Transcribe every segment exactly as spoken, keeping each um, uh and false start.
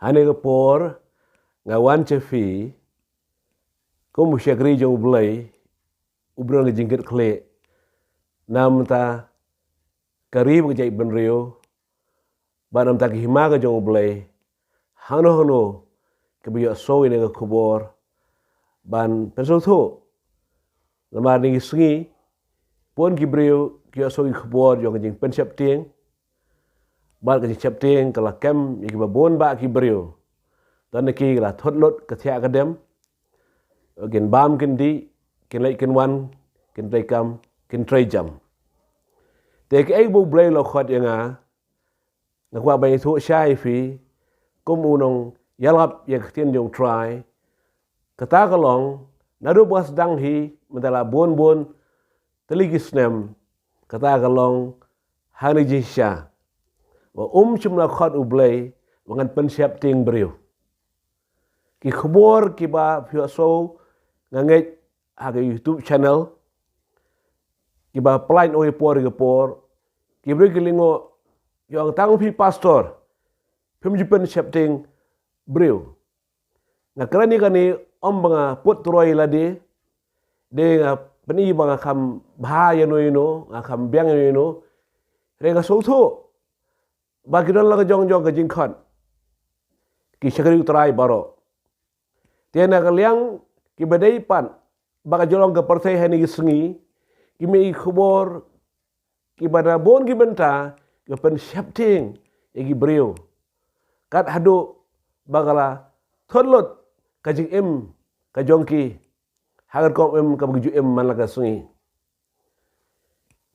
Hane ka por nga wan cha phi kum u shakri jong U Blei, u briew ka jingkit khlieh. Namta ka ri ba ka jaitbynriew, ba namta ka hima ka jong U Blei, hangno hangno kaba ïohsngew ïa ka khubor ban pynsngewthuh. Namar ngi sngi pun ki briew ki ïohsngew ïa ka khubor jong ka jingpynsheptieng. Bad ka jingsheptieng ka la kem ïa kiba bun bah ki briew. Don na ki la thut lut ka thiah ka dem. Kin bam kin dih, kin leit kin wan, kin trei kam, kin trei jam. Te kaei ba U Blei u la khot ïa nga, nga kwah ban ïathuh shai ïa phi kum u nongïalap ïa ka ktien jong U Trai. Kata ka long, naduh ba sdang hi mynta la bun bun tylli ki snem, kata ka long, hane jingshisha ba um shym la khot U Blei ba ngan pynsheptieng briew. Ki khubor kiba phi ïohsngew nga ngeit ha ka YouTube channel, kiba pynlait ïa u por ïa ka por, ki briew ki lyngngoh, ïoh tang phi pastor phim ju pynsheptieng briew. Nga kren ïa kane ym ba nga put turoi lade, de nga pyni ba nga kham bha ïano ïano, nga kham biang ïano ïano. Hynrei nga sngewthuh ba ki don la ka jong jong ka jingkhot ki shakri U Trai baroh. Te na ka liang kiba dei pat ba ka jinglong ka pyrthei hane ki sngi, ki mih ki khubor kiba na bun ki bynta kiba pynsheptieng ïa ki briew. Kat haduh ba ka la thut lut ka jingim ka jong ki, ha ka rukom im kaba ki ju im man la ka sngi.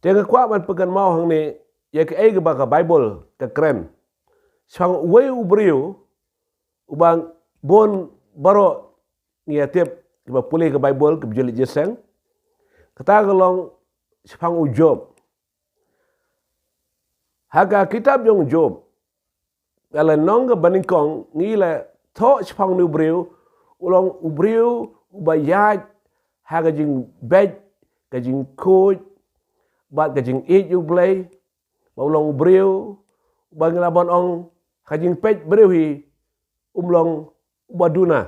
Te nga kwah ban pynkynmaw hangne ïa kaei kaba ka Baibl ka kren shaphang uwei u briew uba bun baroh ngi ïa tip kiba pule ka Baibl, kiba ju leit jingïaseng. Kata ka long shaphang u Job. Ha ka kitab jong u Job, ka lynnong kaba nyngkong ngi la thoh shaphang une u briew, u long u briew uba ïaid ha ka jingbeit, ka jingkhuid bad ka jingïeit ïa U Blei. Ba u long u briew uba ngi lah ban ong ha ka jingpeit briew hi um long uba duna.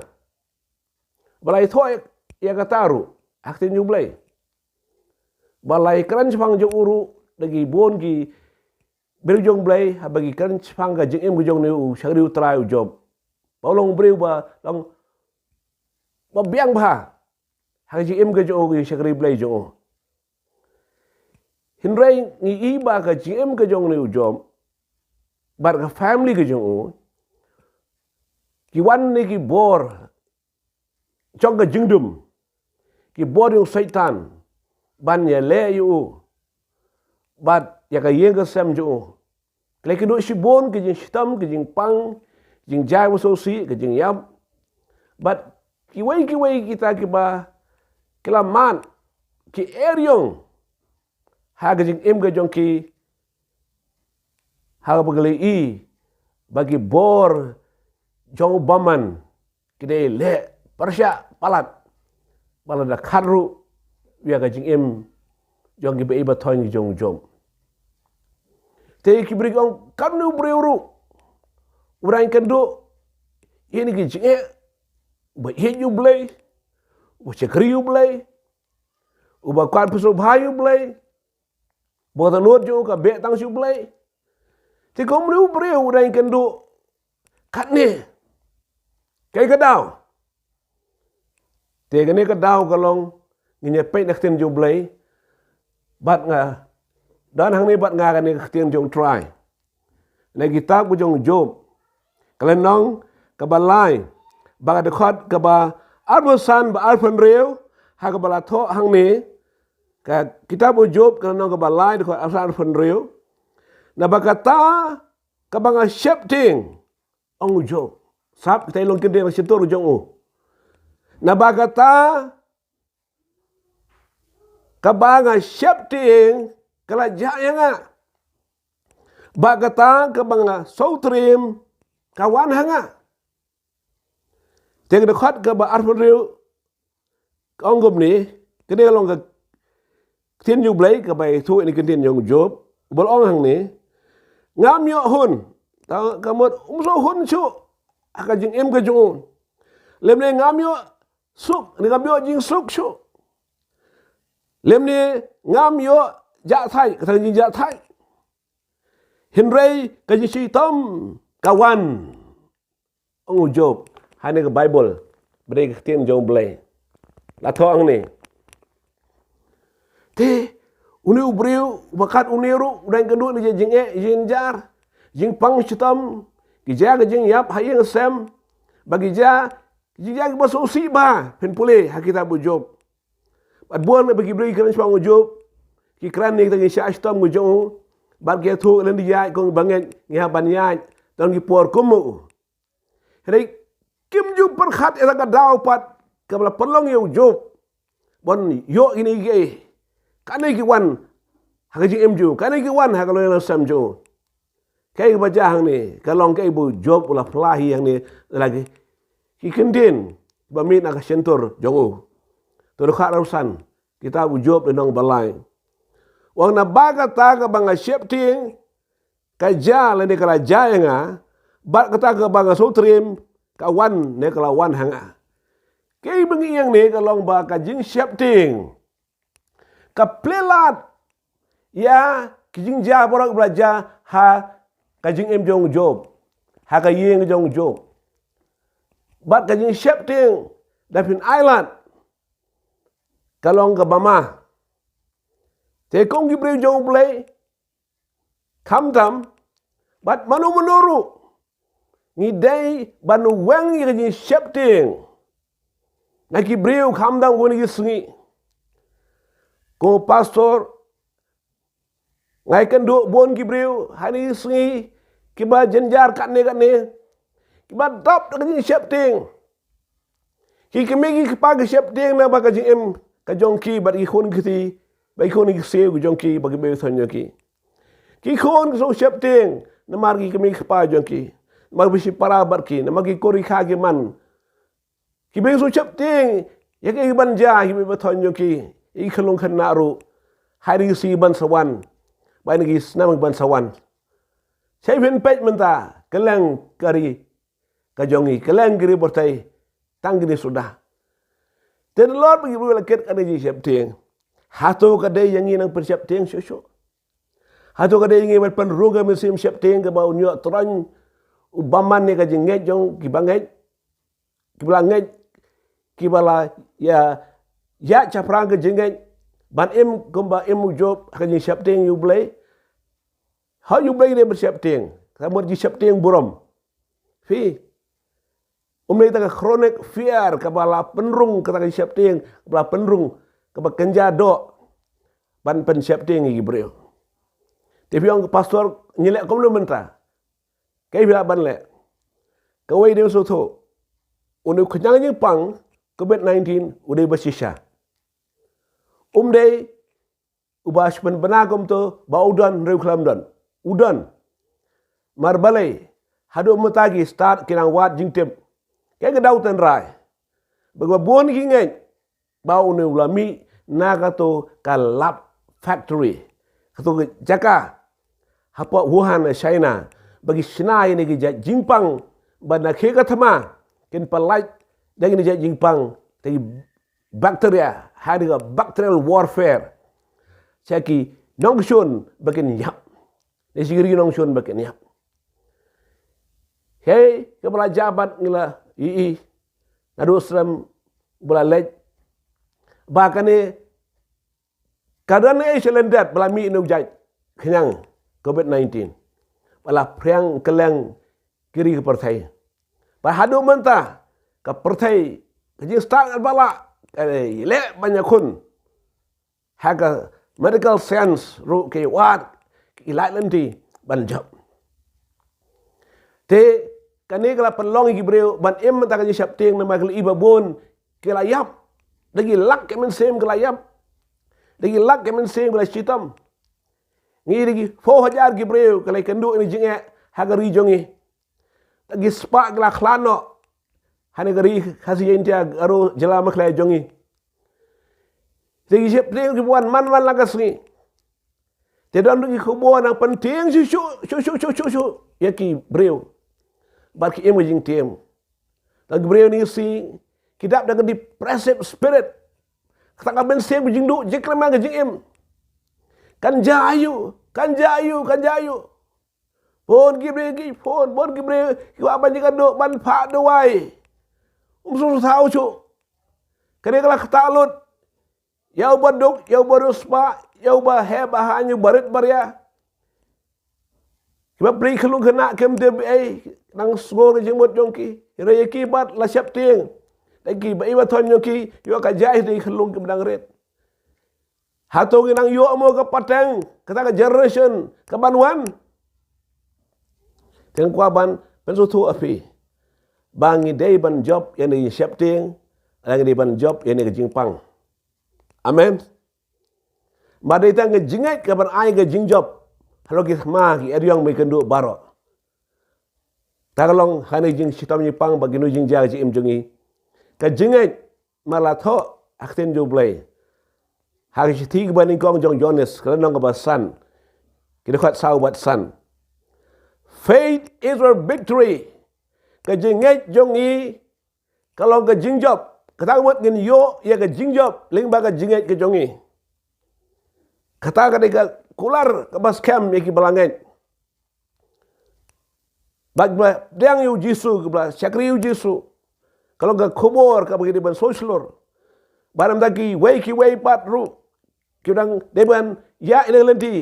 Ba la ïathuh ïa kata ruh ha ka ktien jong U Blei. Ba la ïakren shaphang jong u ruh da ki bun ki briew jong U Blei, haba ki kren shaphang ka jingim ka jong une u shakri U Trai u Job. Ba u long u briew ba long ba biang bha ha ka jingim ka jong u, ka jingshakri Blei jong u. Hynrei ngi i ba ka jingim ka jong une u Job bad ka family ka jong u, ki wan ne ki bor jong ka jingdum, ki bor jong u Soitan ban ïaleh ïa u bad ïa ka ïing ka sem jong u. Ki la kynduh shibun ki jingshitom, ki jingpang, jingjia ba sngewsih, ki jingïap. Bad kiwei kiwei kita kiba ki la mad, ki eriong ha ka jingim ka jong ki, ha kaba ki la i ba ki bor jong u bymman ki dei leh pyrshah palat, ba la da khat ruh ïa ka jingim jong ki ba-i ba-thoiñ jong u Job. Te ki briew ki ong, katno u briew ruh u dang kynduh ïa kine ki jingeh, uba ïeit ïa U Blei, uba shakri ïa U Blei, uba kwah pynsngewbha ïa U Blei, ba ka dohnud jong u ka beh tang sha U Blei. Te kumno u briew u dang kynduh katne? Kaei ka daw? Te kane ka daw ka long, ngin ïa peit na ka ktien jong U Blei. Bad nga don hangne bad nga kane ka ktien jong U Trai. Na ka kitab ka jong u Job, ka lynnong kaba lai, bad ka dkhot kaba arphew san bad arphew hynriew, ha kaba la thoh hangne, ka kitab u Job, ka lynnong kaba lai, dkhot arphew san, arphew hynriew. Naba kata kaba nga sheptieng, ong u Job. Sap kita i long kyntien shyntur jong u. Naba kata kaba nga sheptieng ka la jah ïa nga, bad kata kaba nga sngewtriem ka wan ha nga. Te ka dkhot kaba arphew hynriew ka ong kumne, kane ka long ka ktien jong U Blei kaba ïathuh ïa kane ka ktien jong u Job, uba la ong hangne, ngam ïoh hun, ta ka mut um sngew hun shuh. ha ka jingim ka jong u. Lymne ngam ïoh suk, ne ngam ïoh jingsuk shuh. Lymne ngam ïoh jah thait, kata ka jingjah thait. Hynrei ka jingshitom ka wan, ong u Job, hangne ka Baibl, ba dei ka ktien jong u Blei. La thoh hangne. Te, une u briew, uba kat une ruh, u dang ïakynduh ïa ka jingeh, jingjar, jingpang shitom, ki jia ka jingïap, ha ïing ha sem, ba ki jia, ki jia kiba sngewsih bha, phin pule, ha kitab u Job. Bad bun na ba ki briew ki kren shaphang u Job, ki kren ïa kita ki shah shitom ka jong u, bad ki ïathuh lynti ïaid kum ba ngeit, ngi hap ban ïaid, don ki por kum u. Hynrei kim ju pyrkhat ïa ka daw pat, kaba la pynlong ïa u Job ban ïoh kine kiei. Kane ki wan ha ka jingim jong u, kane ki wan ha ka longïing longsem jong u. Kaei kaba jia hangne, ka long kaei ba u Job u la phla hi hangne, la ki, ki kyntien ba mih na ka shyntur jong u. To dkhot arphew san, kitab u Job lynnong ba lai. U ong, naba kata kaba nga sheptieng, ka jia lane ka la jia ïa nga, bad kata kaba nga sngewtriem, ka wan ne ka la wan ha nga. Kaei ba ngi ïeng ne ka long ba ka jingsheptieng ka plie lad ïa ki jingjia baroh ba la jia ha ka jingim jong u Job, ha ka ïing jong u Job. Bad ka jingsheptieng da phin ai lad ka long kaba ma. Te kum ki briew jong u Blei, khamtam bad mano mano ruh, ngi dei ban weng ïa ka jingsheptieng na ki briew khamtam bun ki sngi. Ko pastor, nga ïakynduh bun ki briew ha kine ki sngi, kiba jynjar katne katne, kiba dap da ka jingsheptieng. Ki kmie ki kpa ki sheptieng namar ka jingim ka jong ki bad ki khun ki kti, bad ki khun ki ksiew ki jong ki, bad ki beh thon jong ki. Ki khun ki sngewsheptieng namar ki kmie ki kpa jong ki, namar ba shipara bad ki, namar ki kur ki kha ki man. Ki beh sngewsheptieng ïa ki ban jia, ki beh thon jong ki, ïa ki khyllung khynnah ruh, ha kine ki sngi ban sa wan, bad ha kine ki snem ban sa wan. Sa phin peit mynta, kylleng ka ri ka jong ngi, kylleng ki ri pyrthei, tang kine suda. Te nalor ba ki briew la kit kane ka jingsheptieng, hato ka dei ïa ngi nang pynsheptieng shuh shuh? Hato ka dei ïa ngi ban pynrung ka mynsiem sheptieng kaba un ïoh tyrwa, u bymman ïa ka jingngeit jong kiba ngeit, kiba la ngeit, kiba la ïa, ïa shaphrang ka jingngeit, ban im kumba im u Job ha ka jingsheptieng ïa u Blei? Ha ïa u Blei ngi dei ban sheptieng, ka mut jingsheptieng burom. Phi, um, ïa kata ka chronic fear kaba la pynrung kata ka jingsheptieng, kaba la pynrung, kaba kynja doh ban pynsheptieng ïa ki briew. Te phi ong, pastor, ngi leh kumno mynta? Kaei phi lah ban leh? Kawei, dei ban sngewthuh, une u khñiang jingpang covid nineteen u dei ba shisha. Um dei uba shu pynbna kumto ba u don, hynrei u khlem don. U don. Namar balei? Haduh mynta ki stad ki nang wad jingtip. Kaei ka daw tynrai? Ba kiba bun ki ngeit ba une u la mih na kato ka lab factory, kato ka jaka hapoh Wuhan, China, ba ki shna ïa kine ki jait jingpang, ba na ki ka thma kin pyllait da kine ki jait jingpang, da ki bacteria, ha kane ka bacterial warfare, sha ki nongshun ba kin ïap, ne sha ki ri nongshun ba kin ïap. Hei, kaba la jia bad ngi la ïohi naduh snem ba la leit, ba kane ka don ei sha lyndet ba la mih na u jait khñiang covid nineteen, ba la phriang kylleng ki ri ki pyrthei. Ba haduh mynta ka pyrthei, ka jingstad ba la, ka leh ban ïakhun, ha ka medical science ruh ki wad, ki lait lynti ban jop. Te kane ka la pynlong ïa ki briew ban im mynta ka jingsheptieng, namar ki la i ba bun ki la ïap. Da ki lak ki mynsiem ki la ïap. Da ki lak ki mynsiem ki la shitom. Ngi da ki phew hajar ki briew ki la ïakynduh ïa ka jingeh ha ka ri jong ngi. Da ki spah ki la khlad noh ha kane ka ri Khasi Jaiñtia Garo jylla Meghalaya jong ngi. Te ki sheptieng ki wan man man la ka sngi. Te don ruh ki khubor nang pyntieng shuh shuh, shuh shuh, shuh shuh, shuh ïa ki briew. bad ki im ka jingtim. Tang ki briew ngi sngew ki dap da ka depressive spirit. Kata ka mynsiem ka jingduh jingkyrmen ka jingim. Kan jia aïu, kan jia aïu, kan jia aïu. Bun ki briew ki phone, bun ki briew ki kwah ban ïakynduh, ban phah duwai. Um sngewthuh shuh. Kane ka la ktah lut ïa uba duk, ïa uba riewspah, ïa uba heh ba haiñ, ïa uba rit ba ria. Kiba plie khyllung khynnah kim tip ei, nang sngur ka jingmut jong ki. Hynrei ïa ki pat la sheptieng da kiba ïeit ba thoh jong ki, ïoh ka jia ïa ki khyllung kiba dang rit. Hato ngi nang ïoh mo ka pateng kata ka generation kaban wan? Te nga kwah ban pynsngewthuh ïa phi ba ngi dei ban jop ïa kane ka jingsheptieng, lane ngi dei ban jop ïa kane ka jingpang. Amen. Ba dei tang ka jingngeit kaban ai ka jingjop halor ki thma ki eriong ba ngi kynduh baroh. Te ka long ha kane ka jingshitom jingpang bad kino jingjia ka jingim jong ngi. Ka jingngeit, ma la thoh ha ka ktien jong U Blei ha ka shithi kaba nyngkong jong u Ïoannis, ka lynnong kaba san, ki dkhot saw bad san. Faith is our victory. Ka jingngeit jong ngi ka long ka jingjop. Kata ka mut ngin ïoh ïa ka jingjop lyngba ka jingngeit ka jong ngi. Kata ka dei ka kular kaba skhem ïa kiba la ngeit. Bad ba pdiang ïa U Jisu, kiba la shakri ïa U Jisu, ka long ka khubor kaba ngi dei ban sngewshlur. Bad namar kiwei kiwei pat ruh kiba dang dei ban ïaid ïa kane ka lynti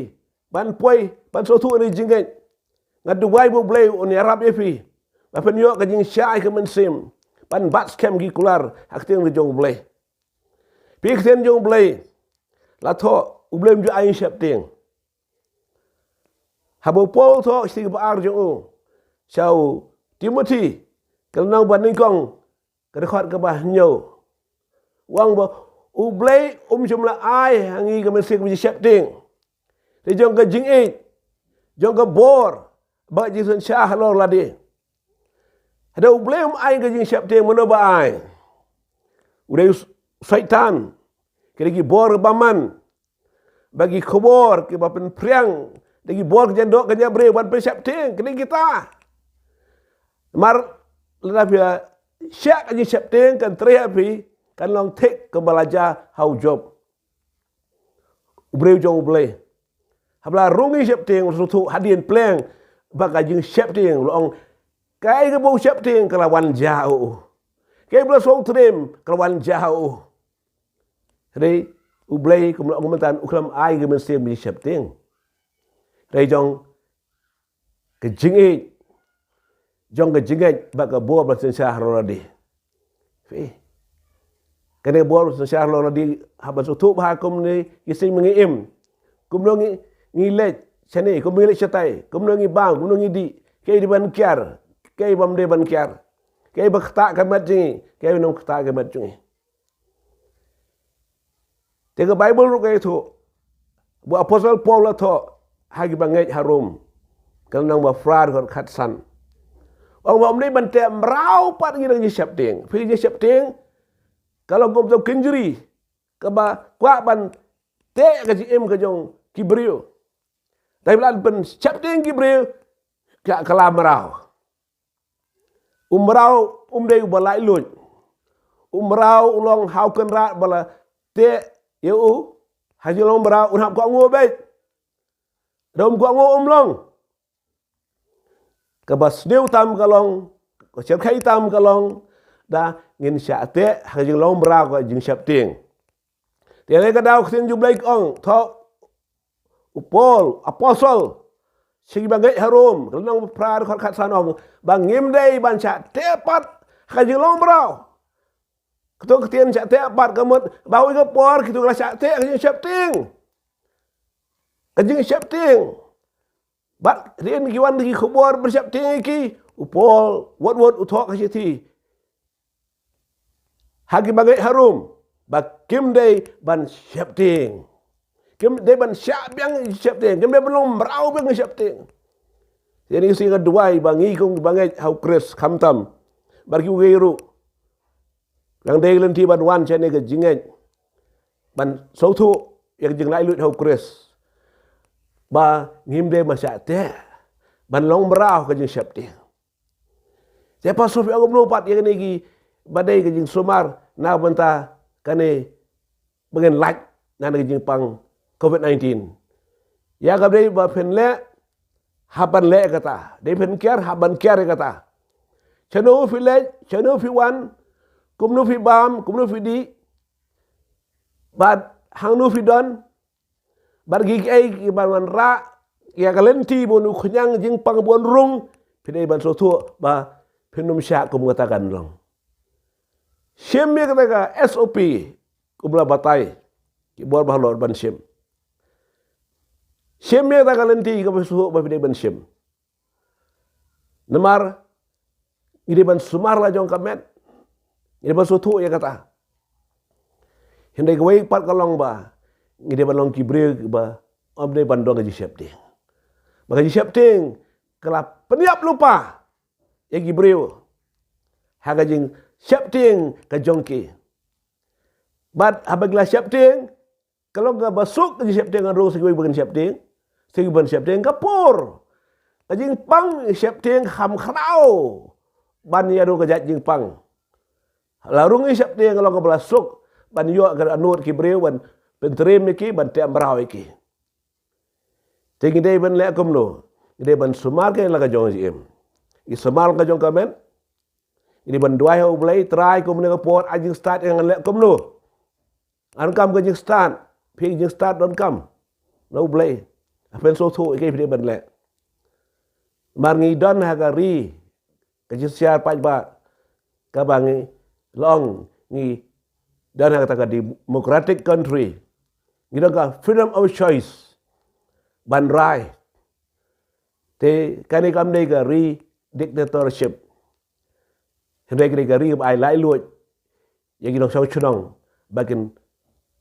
ban poi ban sngewthuh ïa kane ka jingngeit, nga duwai ba U Blei un ïarap ïa phi ba phin ïoh ka jingshai ka mynsiem ban bat skhem ki kular ha ka ktien ka jong U Blei. Phi, ka ktien jong U Blei la thoh, U Blei um ju ai jingsheptieng. Haba u Paul u thoh shithi kaba ar jong u sha u Timothi, ka lynnong ba nyngkong, ka dkhot kaba hynñiew, u ong ba U Blei um shym la ai ha ngi ka mynsiem ka jingsheptieng. Te jong ka jingïeit, jong ka bor bad ka jingsynshar halor lade. Hynrei U Blei um ai ka jingsheptieng, mano ba ai? U dei u Soitan. Ki dei ki bor bymman bad ki khubor kiba pynphriang, dei ki bor ka jingdoh ka jingbriew ban pynsheptieng, ki dei kita. Namar lada phi la shah ka jingsheptieng, kan trei ha phi, kan long thik kaba la jia ha u Job, u briew jong U Blei. Haba la rung ïa ka jingsheptieng, u la sngewthuh hadien pleng ba ka jingsheptieng, u la ong, kaei kaba u sheptieng ka la wan jia ha u. Kaei ba la sngewtriem ka la wan jia ha u. Hynrei U Blei, kum la ong mynta, u khlem ai ka mynsiem ka jingsheptieng. Hynrei jong ka jingïeit, jong ka jingngeit bad ka bor ba la synshar halor lade. Phi, kane ka bor ba la synshar halor lade, haba sngewthuh ba ha kumne ki sngi ba ngi im, kumno ngi, ngi leit shane, kumno ngi leit shatai, kumno ngi bam, kumno ngi dih, kaei dei ban kiar, kaei bym dei ban kiar, kaei ba ktah ka met jong ngi, kaei bym ktah ka met jong ngi. Te ka Baibl ruh ka ïathuh, ba u Apostol Paul u la thoh ha kiba ngeit ha Rom, ka lynnong ba phra, dkhot khatsan, u ong ba um dei ban teh mraw pat ïa ngi da ka jingsheptieng. Phi, ka jingsheptieng ka long kum u kynjri kaba kwah ban teh ka jingim ka jong ki briew. Te lada pynsheptieng ki briew, ka, ka la mraw. U mraw um dei uba laitluid. U mraw u long ha u Kynrad ba la teh ïa u ha jinglong mraw, un hap kohnguh beit. Lada um kohnguh, um long. Kaba sniew tam ka long, ka shyrkhei tam ka long, da ngin shah teh ha ka jinglong mraw ka jingsheptieng. Te ha kane ka daw ka ktien jong U Blei ka ong, thoh u Paul, apostol, sha kiba ngeit ha Rom, ka lynnong ba phra, dkhot khatsan, ong ba ngim dei ban shah teh pat ha ka jinglong mraw. Kato ka ktien shah teh pat ka mut ba ha kawei ka por kito ki la shah teh ha ka jingsheptieng. Ka jingsheptieng. Bad hadien ki wan ki khubor ban sheptieng ïa ki, u Paul wut wut u thoh ka shithi ha kiba ngeit ha Rom ba kim dei ban sheptieng. Kim dei ban shah biang sheptieng, kim dei ban long mraw biang sheptieng. Te ha kine ki sngi nga duwai ba ngi kum kiba ngeit ha u Khrist khamtam, bad kiwei ruh, nang dei ka lynti ban wan sha kane ka jingngeit, ban sngewthuh ïa ka jinglaitluid ha u Khrist, ba ngim dei ban shah teh ban long mraw ka jingsheptieng. Te pastor phi ong kumno pat ïa kane ki ba dei ka jingsumar na bynta kane ba ngin lait na ka jingpang covid nineteen. Ïa ka dei ba phin leh, hap ban leh kata. Dei phin kiar, hap ban kiar ïa kata. Shano phi leit, shano phi wan, kumno phi bam, kumno phi dih, bad hangno phi don, bad ki ei ki ban wanrah ïa ka lynti ba u khñiang jingpang ba un rung, phi dei ban sngewthuh ba phin ym shah kum kata kan long. Shim ïa kata ka S O P, kumba la batai ki bor ba halor ban shim. Shim ïa kata ka lynti kaba sngewthuh ba phi dei ban shim. Namar ngi dei ban sumar la jong ka met. Ngi dei ban sngewthuh ïa kata. Hynrei kawei pat ka long ba ngi dei ban long ki briew ba ym dei ban don ka jingsheptieng. Ba ka jingsheptieng ka la pynïap lypa ïa ki briew ha ka jingsheptieng ka jong ki. Bad haba ki la sheptieng, ka long kaba suk ka jingsheptieng, kan rung sa kiwei ba kin sheptieng, sa kiwei ban sheptieng ka por. Ka jingpang sheptieng kham khraw ban ïa rung ka jait jingpang. La rung i sheptieng ka long kaba la suk ban ïoh ka nud ki briew, ban pyntriem ïa ki, ban teh mraw ïa ki. Te ngi dei ban leh kumno? Ngi dei ban sumar ka la ka jong ka jingim. Ngi sumar ka jong ka met. Ngi dei ban duwai ha U Blei, Trai, kumne ka por, ai jingstad ïa ngan leh kumno. Ngan kam ka jingstad, phi jingstad donkam na U Blei. Hap ban sngewthuh ïa kaei phi dei ban leh. Namar ngi don ha ka ri ka jingshisha paidbah kaba ngi long, ngi don ha kata ka democratic country. Ngi don ka freedom of choice ban rai. Te kane kam dei ka ri dictatorship. Hynrei ka dei ka ri ba ai laitluid ïa ki nongshong shnong ba kin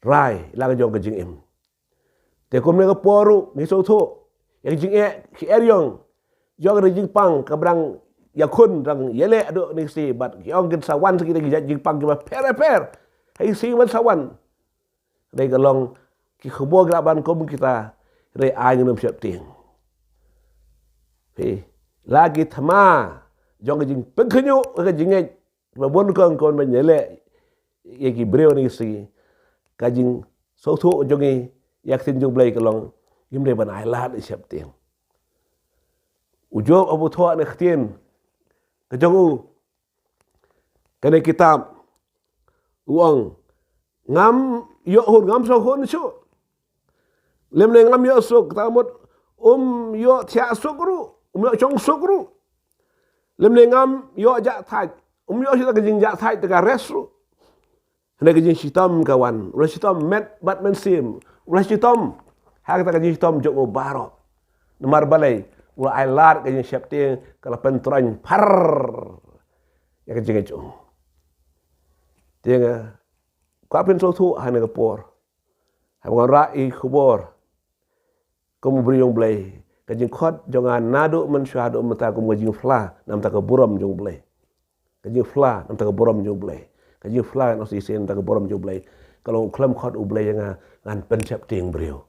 rai la ka jong ka jingim. Te kumne ka por ruh ngi sngewthuh ïa ka jingeh ki eriong jong ka jingpang kaba dang ïakhun, dang ïaleh haduh kine ki sngi, bad ki ong kin sa wan sa ki dei ki jait jingpang kiba pher pher ha ki sngi ban sa wan. Dei ka long ki khubor ki lah ban kum kita, dei ai ngin ym sheptieng. Phi la ki thma jong ka jingpynkhynñiuh ka jingngeit ba bun kong kon ban ïaleh ïa ki briew ha kine ki sngi. Ka jingsngewthuh jong ngi ïa ka ktien jong U Blei ka long ngim dei ban ai lad ïa sheptieng. U Job haba u thoh na ka ktien ka jong u, kane kitab u ong, ngam ïoh hun, ngam sngew hun shuh. Lymne ngam ïoh suk, kata mut um ïoh thiah suk ruh, um ïoh shong suk ruh. Lymne ngam ïoh jah thait, um ïoh shuh ka jingjah thait, te ka rest ruh. Hynrei ka jingshitom ka wan, u la shitom met bad mynsiem, u la shitom ha kata ka jingshitom jong u baroh. Namar balei? U la ai lad ka jingsheptieng, ka la pyntroiñ phar ïa ka jingngeit jong u. Te nga kwah pynsngewthuh ha kane ka por, haba nga wanrah i khubor kum u briew jong U Blei, ka jingkhot jong nga naduh mynshuwa haduh mynta kum ka jingphla na ka bynta ka burom jong U Blei. Ka jingphla na ka bynta ka burom jong U Blei. Ka jingphla ngan ong shisien na ka bynta ka burom jong U Blei, ka long u khlem khot U Blei ïa nga ngan pynsheptieng briew.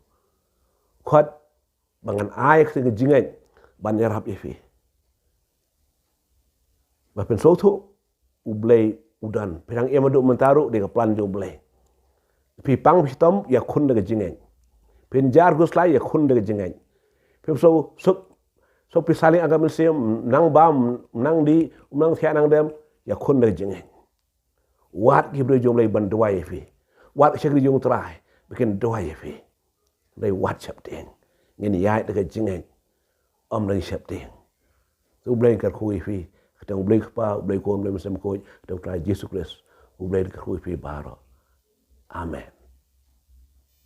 Khot ba ngan ai ka jingngeit ban ïarap ïa phi. Ba phin sngewthuh U Blei u don. Phi dang im haduh mynta ruh, dei ka plan jong U Blei. Phi pang phi shitom, ïakhun da ka jingngeit. Phin jar khuslai, ïakhun da ka jingngeit. Phi shu suk, suk phi saling ïa ka mynsiem, nang bam, nang dih, nang thiah, nang dem, ïakhun da ka jingngeit. Wad ki briew jong U Blei ban duwai ïa phi. Wad ki shakri jong U Trai ba kin duwai ïa phi. Dei wat sheptieng. Ngin ïaid da ka jingngeit, ym da ka sheptieng. U Blei un kyrkhu ïa phi. Kyrteng U Blei Kpa, U Blei Khun, U Blei Mynsiem Bakhuid, kyrteng U Trai Jisu Khrist, U Blei un kyrkhu ïa phi baroh. Amen.